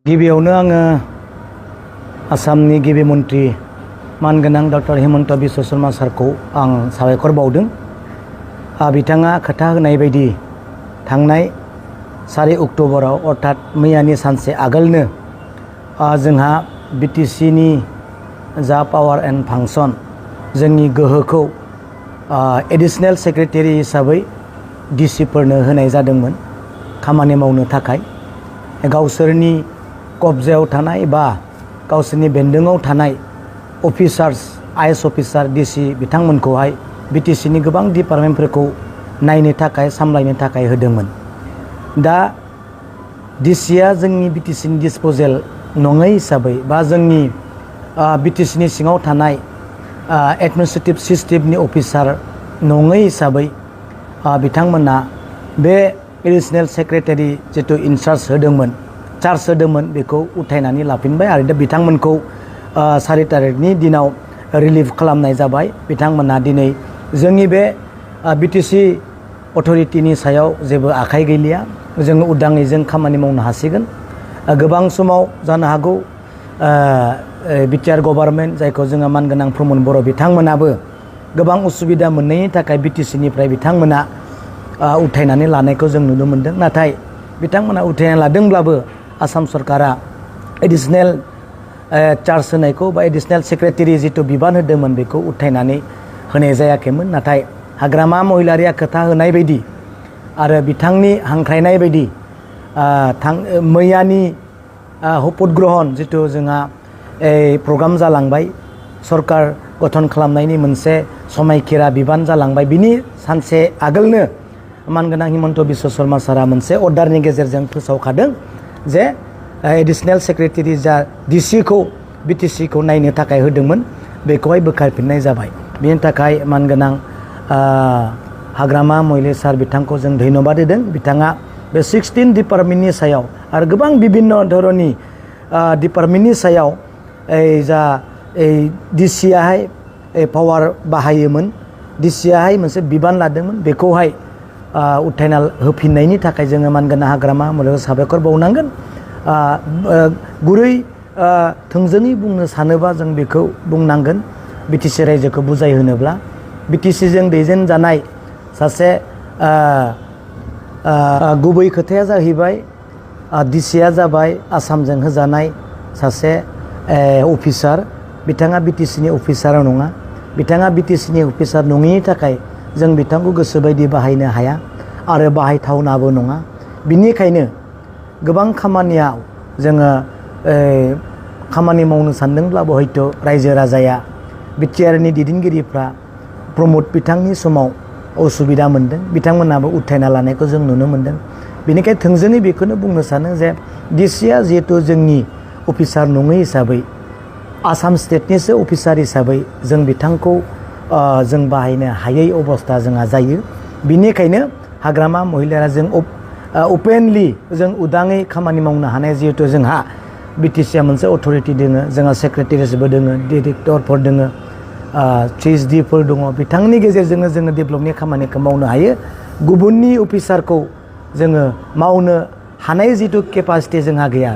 गिबियावनो आङो आसामनि गिबि मन्त्रि मानगोनां डक्टर हिमन्त बिश्व शर्मा सारखौ आं साबायखर बावदों। बिथाङा खोथा होनाय बायदि थांनाय 4 अक्ट'बराव अर्थात मैयानि सानसे आगोलनो जोंहा बिटिसिनि जा पावार एन्ड फांसन जोंनि गोहोखौ एडिशनेल सेक्रेटारि हिसाबै डिसिफोरनो होनाय जादोंमोन खामानि मावनो थाखाय। गावसोरनि कब्जायाव थानाय बा गावसोरनि बेन्दोङाव थानाय अफिसार्स आइएस अफिसार डिसि बिथांमोनखौहाय बिटिसिनि गोबां डिपार्टमेन्टफोरखौ नायनो थाखाय सामलायनो थाखाय होदोंमोन। दा डिसिआ जोंनि बिटिसिनि डिसप'जेल नङै हिसाबै बा जोंनि बिटिसिनि सिङाव थानाय एडमिनिस्ट्रेटिभ सिस्टेमनि अफिसार नङै हिसाबै बिथांमोना बे एडिशनेल सेक्रेटारि जिथु चार्ज होदोंमोन बेखौ उथायनानै लाफिनबाय आरो दा बिथांमोनखौ 4 तारिखनि दिनाव रिलिभ खालामनाय जाबाय। बिथांमोना दिनै जोंनि बे बिटिसि अथरिटिनि सायाव जेबो आखाइ गैलिया, जोङो उदाङै जों खामानि मावनो हासिगोन। गोबां समाव जानो हागौ बिटिआर गभार्नमेन्ट जायखौ जोङो मानगोनां प्रमद बर' बिथांमोनाबो गोबां उसुबिदा मोननायनि थाखाय बिटिसिनिफ्राय बिथांमोना उथायनानै लानायखौ जों नुनो मोनदों। नाथाय बिथांमोना उथायना लादोंब्लाबो आसाम सरकारा एडिशनेल चार्ज होनायखौ बा एडिशनेल सेक्रेटारि जिथु बिबान होदोंमोन बेखौ उथायनानै होनाय जायाखैमोन। नाथाय हाग्रामा महिलारिया खोथा होनाय बायदि आरो बिथांनि हांख्रायनाय बायदि मैयानि शपथ ग्रहण जिथु जोंहा प्रग्राम जालांबाय, सरकार गठन खालामनायनि मोनसे समायखिरा बिबान जालांबाय, बिनि सानसे आगोलनो मानगोनां हिमन्त बिश्व शर्मा सारा मोनसे अर्डारनि गेजेरजों फोसावखादों जे एडिशनेल सेक्रेटारि जा डिसिखौ बिटिसिखौ नायनो थाखाय होदोंमोन बेखौहाय बोखारफिननाय जाबाय। बेनि थाखाय मानगोनां हाग्रामा महिला सार बिथांखौ जों धन्यबाद होदों। बिथाङा बे 16 डिपार्टमेन्टनि सायाव आरो गोबां बिभिन्न धरननि डिपार्टमेन्टनि सायाव जा डिसिआहाय पावार बाहायोमोन, डिसिआहाय मोनसे बिबान लादोंमोन, बेखौहाय उथायना होफिननायनि थाखाय जोङो मानगोनां हाग्रामा महिलाखौ साबायखर बावनांगोन। गुरै थोंजोङै बुंनो सानोबा जों बेखौ बुंनांगोन, बिटिसि रायजोखौ बुजायहोनोब्ला बिटिसिजों दैदेनजानाय सासे गुबै खोथाया जाहैबाय डिसिआ जाबाय आसामजों होजानाय सासे अफिसार। बिथाङा बिटिसिनि अफिसार नङा। बिथाङा बिटिसिनि अफिसार नङिनि थाखाय जों बिथांखौ गोसोबायदि बाहायनो हाया आरो बाहायथावनाबो नङा। बिनिखायनो गोबां खामानियाव जोङो खामानि मावनो सानदोंब्लाबो हयथ' रायजो राजाया बिटिआरनि दैदेनगिरिफ्रा प्रमद बिथांनि समाव असुबिदा मोनदों, बिथांमोनाबो उथायना लानायखौ जों नुनो मोनदों। बेनिखायनो थोंजोङै बेखौनो बुंनो सानो जे डिसिआ जिहेथु जोंनि अफिसार नङै हिसाबै आसाम स्टेटनिसो अफिसार हिसाबै जों बिथांखौ जों बाहायनो हायै अबस्था जोंहा जायो। बिनिखायनो हाग्रामा महिलाया जों अपेनलि जों उदाङै खामानि मावनो हानाय जिहेथु जोंहा बिटिसिआ मोनसे अथरिटि दोङो, जोंहा सेक्रेटारिसबो दोङो, डिरेक्टरफोर दोङो, CSDफोर दङ, बिथांनि गेजेरजोंनो जोङो डेभेलपनि खामानिखौ मावनो हायो। गुबुननि अफिसारखौ जोङो मावनो हानाय जिथु केपासिटि जोंहा गैया।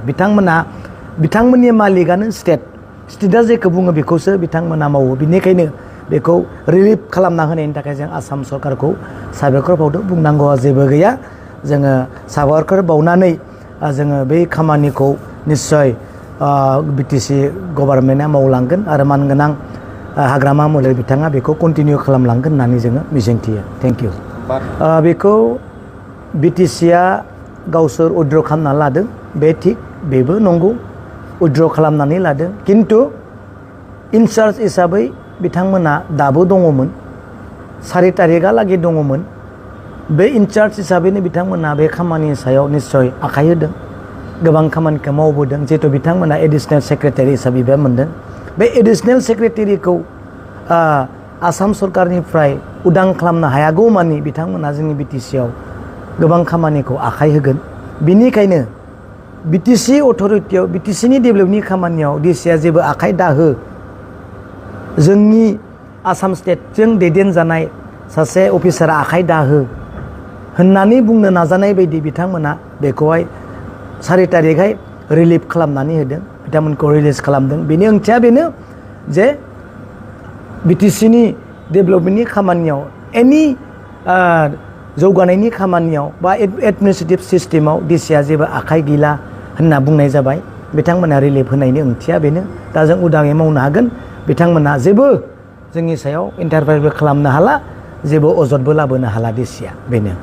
बिथांमोननि मालिकआनो स्टेटआ जेखौ बुङो बेखौसो बिथांमोना मावो। बिनिखायनो बेखौ रिलिभ खालामना होनायनि थाखाय जों आसाम सरकारखौ साबायखर बावदों। बुंनांगौआ जेबो गैया। जोङो साबायखर बावनानै जोङो बै खामानिखौ निस्सय बिटिसि गभार्नमेन्टआ मावलांगोन आरो मानगोनां हाग्रामा महिला बिथाङा बेखौ कन्टिनिउ खालामलांगोन होननानै जोङो मिजिंथियो। Thank you. बेखौ बिटिसिआ गावसोर उइथड्र खालामना लादों, बे थिग, बेबो नंगौ, उइथड्र खालामनानै लादों। खिन्थु इनचार्ज हिसाबै बिथांमोना दाबो दङमोन, 4 तारिखहालागै दङमोन। बे इनचार्ज हिसाबैनो बिथांमोना बे खामानिनि सायाव निस्सय आखाइ होदों, गोबां खामानिखौ मावबोदों। जिहेतु बिथांमोना एडिशनेल सेक्रेटारि हिसाबै बिबान मोनदों। बे एडिशनेल सेक्रेटारिखौ आसाम सरकारनिफ्राय उदां खालामनो हायागौमानि बिथांमोना जोंनि बिटिसिआव गोबां खामानिखौ आखाइ होगोन। बिनिखायनो बिटिसि अथरिटियाव बिटिसिनि डेभेलपनि खामानियाव डिसिआ जेबो आखाइ दाहो, जोंनि आसाम स्टेटजों दैदेनजानाय सासे अफिसारा आखाइ दाहो होननानै बुंनो नाजानाय बायदि बिथांमोना बेखौहाय 4 तारिखहाय रिलिफ खालामनानै होदों बिथांमोनखौ रिलिज खालामदों बेनि ओंथिया बेनो जे बिटिसिनि डेभेलपमेन्टनि खामानियाव एनि जौगानायनि खामानियाव बा एडमिनिस्ट्रेटिभ सिस्टेमाव डिसिआ जेबो आखाइ गैला होनना बुंनाय जाबाय बिथांमोना रिलिफ होनायनि ओंथिया बेनो दा जों उदाङै मावनो हागोन बिथांमोना जेबो जोंनि सायाव इन्टारफेयारबो खालामनो हाला जेबो अजदबो लाबोनो हाला डिसिआ बेनो